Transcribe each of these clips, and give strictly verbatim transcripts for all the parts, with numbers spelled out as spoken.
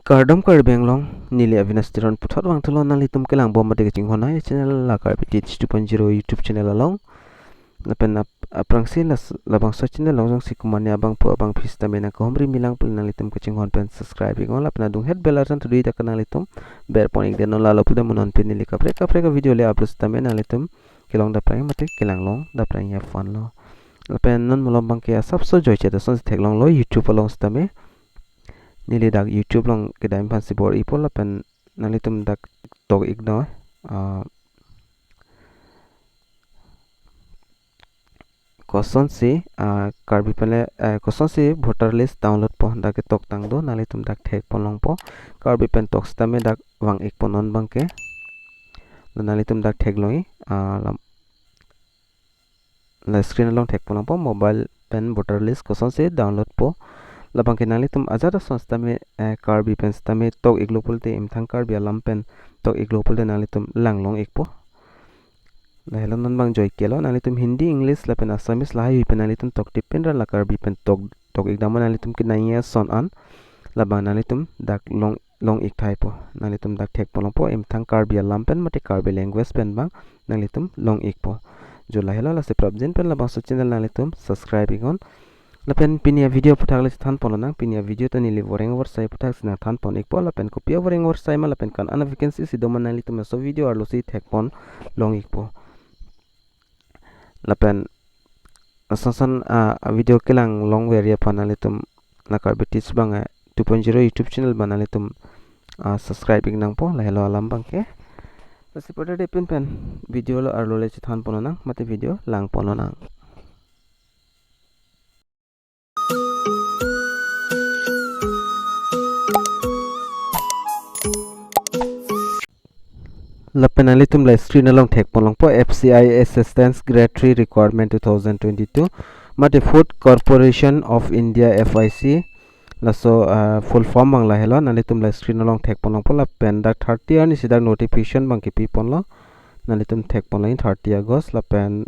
Kardom Karbi Anglong, neli Avinash Teron puthot vangthulo nanglitum kelangbom mate kachinghon ai channel la Karbi Teach two point zero YouTube channel along. Lapen ap-, aphrangsi las-, labangso channel along jongsi komatne abangphu abangphi sitame nangkehumri milang pule nanglitum kachinghon pen subscribe iknon lapen adunghet bell arjan thudui dak nanglitum berpon ikdet non, lalo pule mo non pen neli kaprek kaprek video le upload sitame nanglitum kelong daprang mate kelang long daprang ya fun lo. Lapen non malom abangke asapso joiche ta sonsi theklonglo YouTube along sitame. Neli dak YouTube along kedam aphansi bor-ipo lapen nanglitum dak tok iknon. Ah, kosonsi, ah, Karbi pen le, eh, kosonsi voter list download po dak ketok tang do, nanglitum dak thekpon longpo. Karbi pen tok sitame dak vang ikpo non abangke. Nanglitum dak theklongji, ah, lam la screen along thekpon longpo, mobile pen voter list kosonsi download po. Labangke nanglitum ajat ason sitame, eh, Karbi pen sitame tok iklo pulote, imthang Karbi alam pen tok iklo pulote nanglitum lang long ikpo. Lahelo non abang joikelo, nanglitum Hindi, English lapen Assamese lahaihui pen nanglitum toktip pen ra la Karbi pen tok, tok ik dam, nanglitum kenangji ason an labang nanglitum dak long, long ik thaipo. Nanglitum dak thekpon longpo, imthang Karbi alam pen mate Karbi language pen abang nanglitum long ikpo. Jo lahelo, lasi prapjin pen labangso channel nanglitum subscribe iknon. Lapen pini avideo aphuthak le chethanpon lonang, pini avideo ta neli voreng vorsai aphuthaksi nangthanpon ikpo, lapen kopi avoreng vorsai ma lapen ko-an a vacancy si doma nanglitum laso video arlosi thekpon long ikpo. Lapen ason son, ah, avideo kelang longverji aphan nanglitum la Karbi Teach abang, eh, two point zero YouTube channel abang nanglitum, ah, subscribe ik nangpo, lahelo alam abangke. Lasi pada depin pen video lo arlo le chethanpon lonang mate video langpon lonang. Lapen nanglitum la screen along thekpon longpo, F C I Assistance Grade three Requirement two thousand twenty-two mate Food Corporation of India, F I C. Laso, ah, full form abang lahelo, nanglitum la screen along thekpon longpo. Lapen dak thirty arni si dak notification abang kepiponlo, nanglitum thekpon longji, thirty August. Lapen,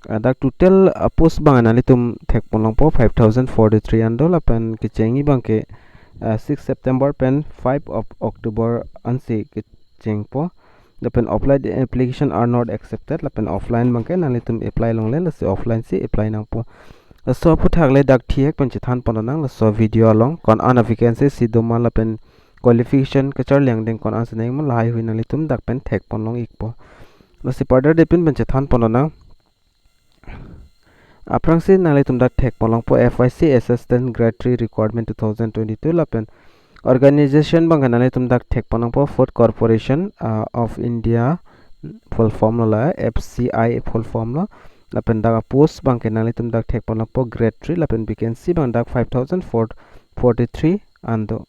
ah, dak total, ah, post abang nanglitum thekpon longpo, five thousand forty-three an do, lapen kechengji abangke, ah, six September pen five of October ansi kechengpo. Lapen offline application are not accepted, lapen offline abangke nanglitum apply longle, lasi offline si apply nangpo. Laso aphuthak le dak thihek pen chethanpon lonang, laso video along ko-an a vacancy si doma lapen qualification kacharli angdeng ko-an si nangji ma, lahaihui nanglitum dak pen thekpon long ikpo. Lasi pada depin pen chethanpon lonang. Aphrangsi nanglitum dak thekpon longpo, F I C Assistant Grade three Requirement two thousand twenty-two lapen organization abangke nanglitum dak thekpon longpo, Food Corporation, ah, of India, full form lo la, F C I full form lo. Lapen dak apost abangke nanglitum dak thekpon longpo Grade three, lapen vacancy abang dak five thousand forty-three an do.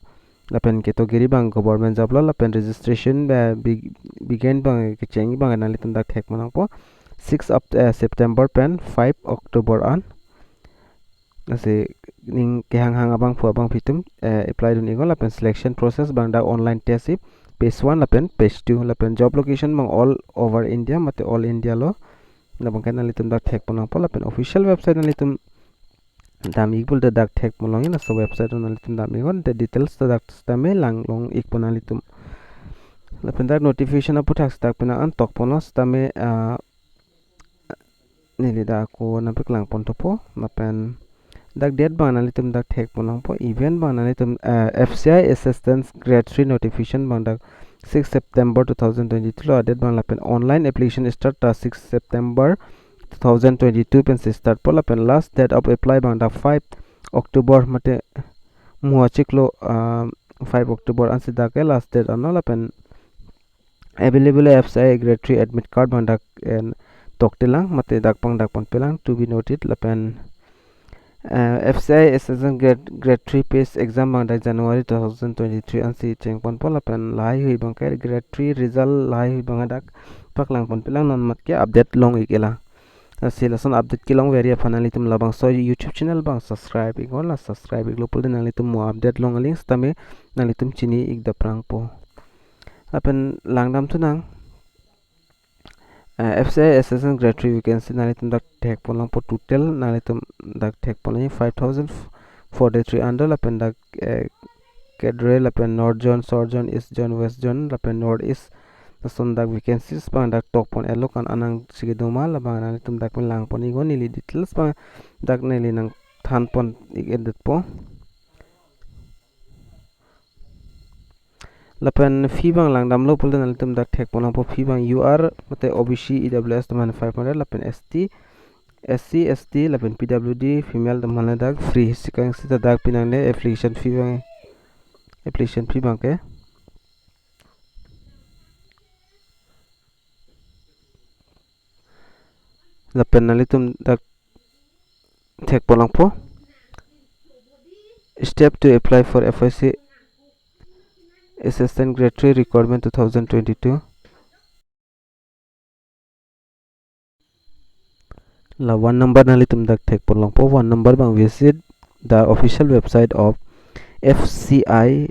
Lapen category abang government job lo, lapen registration, eh, be-, begin abang, kechengji abang nanglitum dak thekpon longpo six of, eh, September pen five October an. Lasi ning kehanghang abangphu abangphi atum, eh, apply dun iknon, lapen selection process abang dak online test si phase one lapen phase two, lapen job location abang all over India mate all India lo. Labangke nanglitum dak thekpon longpo, lapen official website nanglitum dam ik pulote dak thekpon longji, laso website nanglitum dam iknon, te details ta dak sitame lang long ikpo nanglitum. Lapen dak notification aphuthak si dak penang an tokponlo sitame, ah, neli dak ako nangpaklang pon thupo, lapen dak date abang nanglitum dak thekpon longpo, event abang nanglitum, eh, F C I Assistance Grade three notification abang dak six September two thousand twenty-two lo a-date abang, lapen online application start ta six September two thousand twenty-two pensi start po, lapen last date of apply abang dak five October mate mo achiklo, ah, five October ansi dak ke last date anlo, lapen available F C I Grade three admit card abang dak en toktelang mate dak abang dak ponpelang, to be noted, lapen, eh, F C I Assistant Grade, Grade three PES exam abang dak January two thousand twenty-three ansi chengponpo, lapen lahaihui abangke Grade three result lahaihui abang dak paklang ponpelang, non matke update long ik-elang. Lasi lason update kelongverji aphan nanglitum labangso YouTube channel abang subscribe iknon, la subscribe iklo pulote nanglitum mo update long aling sitame nanglitum chini ik daprangpo. Lapen langdam thunang, eh, F C I Assistant Grade three vacancy nanglitum dak thekpon longpo, total nanglitum dak thekpon longji five thousand forty-three an do, lapen dak, eh, cadre lapen North Zone, South Zone, East Zone, West Zone lapen North East. Lason dak vacancies abang dak tokpon-etlo, ko-an anang si kedo ma, labang nanglitum dak pen langpon iknon, neli details abang dak neli nangthanpon ik-edetpo. Lapen fee abang langdamlo pulote nanglitum dak thekpon longpo, fee abang U R mate O B C, E W S atum aphan five hundred, lapen S T, S C, S T lapen P W D female atum aphan dak free. Sikang seta dak pinangne application fee abang, application fee abangke. Lapen nanglitum dak thekpon longpo. Step to apply for F Y C Assistant Grade three Recruitment two thousand twenty-two. La one number nanglitum dak thekpon longpo. One number abang, visit the official website of F C I,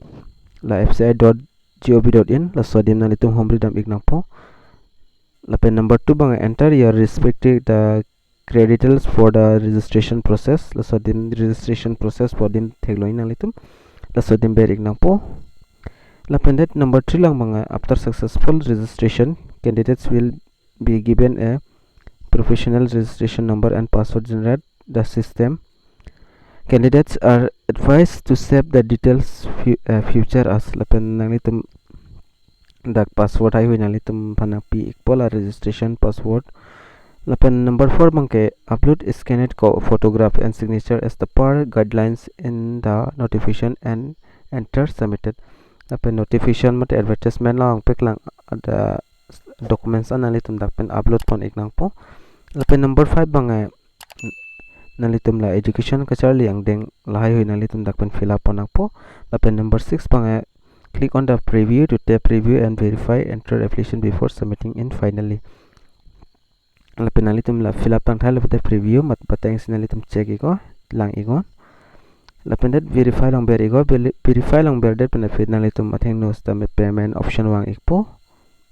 la F C I dot gov dot in, laso adim nanglitum homri dam ik nangpo. Lapen number two abang, enter your respective the credentials for the registration process. Laso adim registration process pu adim theklong nanglitum. Laso adim ber ik nangpo. Lapen det number three along abang, after successful registration, candidates will be given a professional registration number and password generated the system. Candidates are advised to save the details fu-, uh, future as. Lapen nanglitum dak password haihui nanglitum aphan nangpi ikpo, la registration password. Lapen number four abangke, upload scanned co-, photograph and signature as the per guidelines in the notification and enter submitted. Lapen notification mate advertisement along paklang ada documents an nanglitum dak pen upload pon ik nangpo. Lapen number five abang, eh, nanglitum la education kacharli angdeng lahaihui nanglitum dak pen fill up pon nangpo. Lapen number six abang, eh, click on the preview to tap preview and verify enter application before submitting in finally. Lapen nanglitum la fill up tangthailo pulote preview mat pateng si nanglitum check iknon, lang iknon. Lapen det verify along ber iknon, veri-, verify along ber det pen aphi nanglitum athengno seta payment option vang ikpo.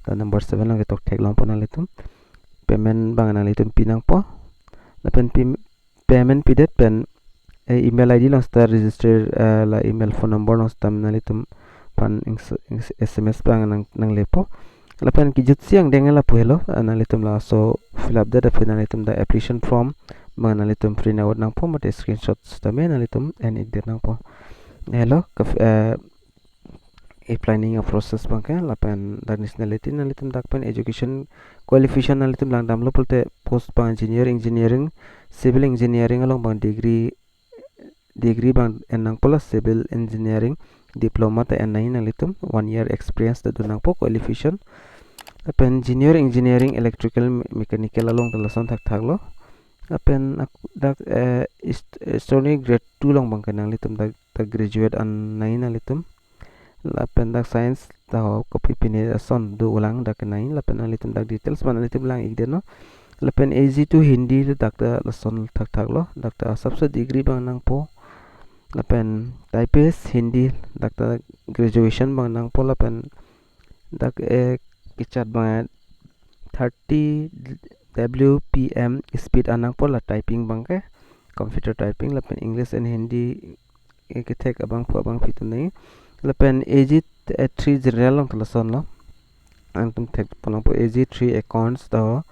Ta number seven along ketok theklongpo nanglitum. Payment abang nanglitum pi nangpo. Lapen pi, payment pidet pen, eh, email I D along seta register, eh, la email phone number along seta nanglitum aphan ings-, ings-, S M S abang nang, nanglepo. Lapen kijutsi angdeng lapu helo, eh, nanglitum laso fill up det aphi nanglitum dak application form abang nanglitum print out nangpo mate screenshot sitame nanglitum en ik det nangpo. Helo, kef-, eh, applying a process abangke, lapen dak nationality nanglitum dak pen education qualification nanglitum langdamlo pulote post abang engineer, engineering, civil engineering along abang degree, degree abang en nangpo, la civil engineering diploma ta en nangji nanglitum, one year experience ta do nangpo qualification. Lapen junior engineering electrical me-, mechanical along ta lason thakthaklo. Lapen ak-, dak, eh, hist-, history grade two along abangke nanglitum dak, dak graduate an nangji nanglitum. Lapen dak science ta ho kopi pine ason dolang dak kenai, lapen nanglitum dak details abang nanglitum lang ik detnon. Lapen A G two Hindi dak ta lason thakthaklo, dak ta asapso degree abang nangpo. Lapen typist Hindi dak ta graduation abang nangpo, lapen dak, eh, kechat abang thirty W P M speed an nangpo, la typing abangke, computer typing, lapen English and Hindi, eh, kethek abangphu abangpi atum nangji. Lapen A G, eh, three general along ta lasonlo. Nangtum thekpon nangpo, A G three accounts ta ho.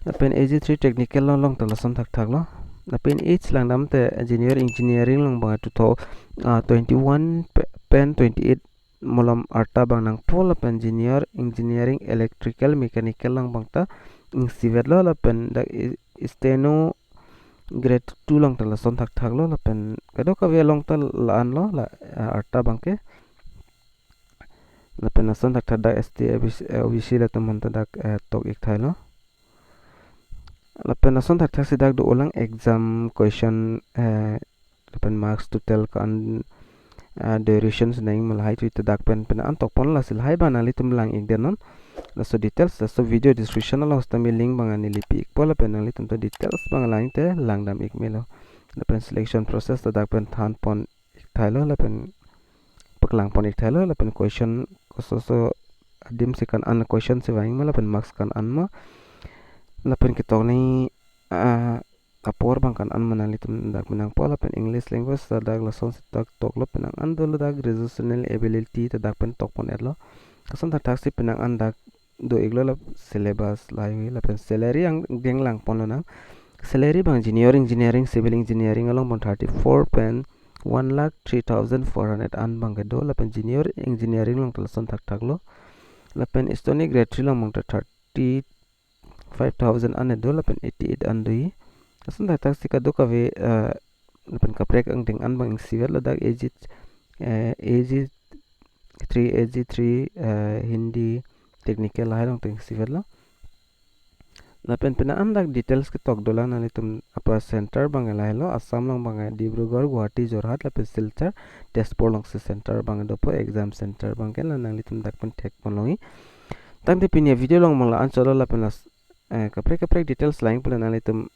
Lapen A G three technical along ta lason thakthaklo. Lapen age langdam te junior engineering along abang two thou-, ah, twenty-one pe-, pen twenty-eight malom arta abang nangpo, lapen junior engineering electrical mechanical along abang ta ingsivetlo, lapen dak i-, steno grade two along ta lason thakthaklo, lapen kadokave along ta la-anlo, la, ah, arta abangke. Lapen lason thakthak dak S T, O B C, eh, O B C latum aphan ta dak, eh, tok ik thailo. Lapen lason thakthak si dak dolang exam question, eh, lapen marks total ko-an, eh, duration si nangji ma lahai chui ta dak pen pen an tokpon, lasi lahai abang nanglitum lang ik detnon. Laso details, laso video description along sitame link abang neli pi ikpo, lapen nanglitum ta details abang lang te langdam ik melo. Lapen selection process ta dak pen thanpon ik thailo, lapen paklangpon ik thailo, lapen question kososo adim si ko-an question si vangji ma, lapen marks ko-an ma. Lapen ketok nangji, ah, apor abang ke-an an ma nanglitum dak pen nangpo. Lapen English language ta dak lason si dak toklo, penang an dolo, dak reasonable ability ta dak pen tokpon-etlo. Lason thakthak si penang an dak do-iklo, la syllabus lahai, lapen salary angdeng langponlonang. Salary abang junior engineering, civil engineering along abang thirty-four pen one lakh three thousand four hundred an abang kedo, lapen junior engineering along ta lason thakthaklo. Lapen Estonic grade three along abang ta thirty-five thousand an kedo, lapen eighty-eight an do-i. Lason thakthak si kadokave, eh, lapen kaprek angdeng an abang isi vetlo, dak A G, eh, A G three, A G three, eh, Hindi technical lahai along ta isi vetlo. Lapen penang an dak details ketok dolang, nanglitum apa center abang ke lahelo, Assam along abang ke Dibrugarh, Guwahati, Jorhat, lapen Silchar, Tezpur along si center abang dopo, exam center abang ke la nanglitum dak pen thekponlongji. Tangte pini avideo along abang la-an chotlo, lapen las, eh, kaprek kaprek details lang pule nanglitum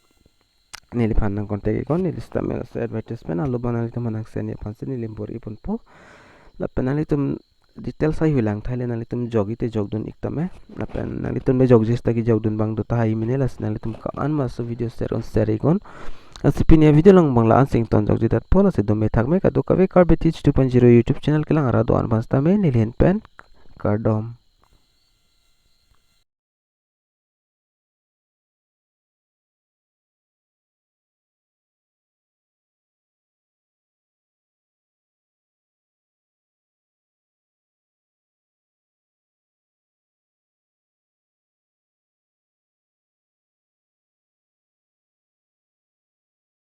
neliphan nang contact iknon, neli sitame laso advertisement alo abang nanglitum aphan nang send aphan si neli bor-iponpo. Lapen nanglitum details haihui lang tahai le nanglitum jokji te jokdun-ik tame. Lapen nanglitum le jokji seta kejokdun abang do tahai mene, lasi nanglitum ko-an ma laso video share un share iknon. Lasi pini avideo along abang la-an si ingtonjokji detpo, lasi dome thakme, kadokave Karbi Teach two point zero YouTube channel kelang arat do-an aphan sitame neli ahin pen kardom.